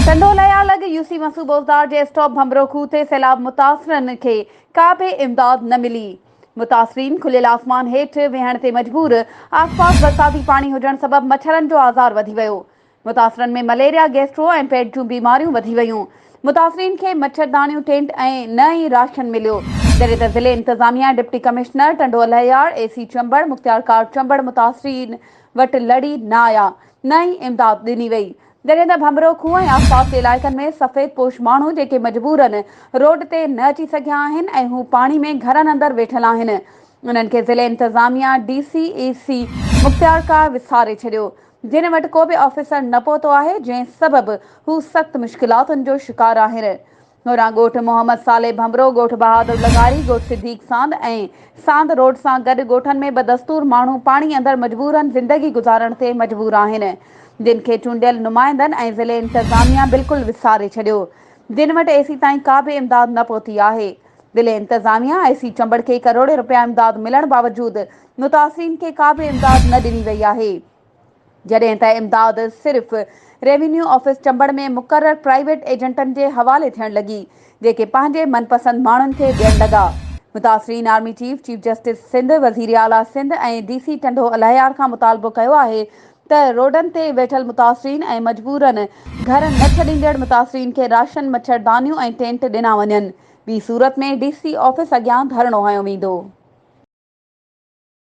ٽنڊو الهيار لڳ يو سي مسو بوزدار جي اسٽاپ ڀنڀرو کوهه تي سيلاب متاثرن کي ڪا به امداد نه ملي، متاثرين کليل آسمان هيٺ ويهڻ تي مجبور، آسپاس برساتي پاڻي هجڻ سبب مڇرن جو آزار وڌي ويو، متاثرن ۾ مليريا، گيسٽرو ۽ پيٽ جون بيماريون وڌي ويون، متاثرين کي مڇرداڻيون، ٽينٽ ۽ نه ئي راشن مليو، جڏهن ته ضلعي انتظاميا، deputy commissioner Tando Allahyar, A C Chambar, مختيارڪار چمبڙ متاثرين وٽ لڙي نه آيا، نه ئي امداد ڏني وئي. جڏهن ته ڀنڀرو کوهه ۽ آسپاس جي علائقن ۾ سفيد پوش ماڻهو جيڪي مجبورن روڊ تي نه اچي سگهيا آهن ۽ هو پاڻي ۾ گهرن اندر ويٺل آهن انهن کي ضلعي انتظاميا، ڊي سي، اي سي، مختيارڪار وساري ڇڏيو جن وٽ ڪو به آفيسر نه پهتو آهي جنهن سبب هو سخت مشڪلاتن جو شڪار آهن. هوڏانهن ڳوٺ محمد صالح ڀنڀرو، ڳوٺ بهادر لغاري، ڳوٺ صديق ساند ۽ ساند روڊ سان گڏ ڳوٺن ۾ بدستور ماڻهو پاڻي اندر مجبورن زندگي گذارڻ تي مجبور آهن، جن کي چونڊيل نمائندن ۽ ضلعي انتظاميا بلڪل وساري ڇڏيو، جن وٽ ايسيتائين ڪا به امداد نه پهتي آهي. ضلعي انتظاميا اي سي چمبڙ کي ڪروڙين رپيا امداد ملڻ باوجود متاثرين کي ڪا به امداد نه ڏني وئي آهي. جڏهن ته امداد صرف ريونيو آفيس چمبڙ ۾ مقرر پرائيويٽ ايجنٽن جي حوالي ٿيڻ لڳي، جيڪي پنهنجي من پسند ماڻهن کي ڏيڻ لڳا. متاثرين army chief, chief justice Sindh, وزيراعليٰ سنڌ ۽ ڊي سي ٽنڊو الهيار کان مطالبو ڪيو آهي ته روڊن تي ويٺل متاثرين ۽ مجبورن گهر نه ڇڏيندڙ متاثرين کي راشن، مڇردانيون ۽ ٽينٽ ڏنا وڃن، ٻي صورت ۾ ڊي سي آفيس اڳيان ڌرڻو هنيو ويندو.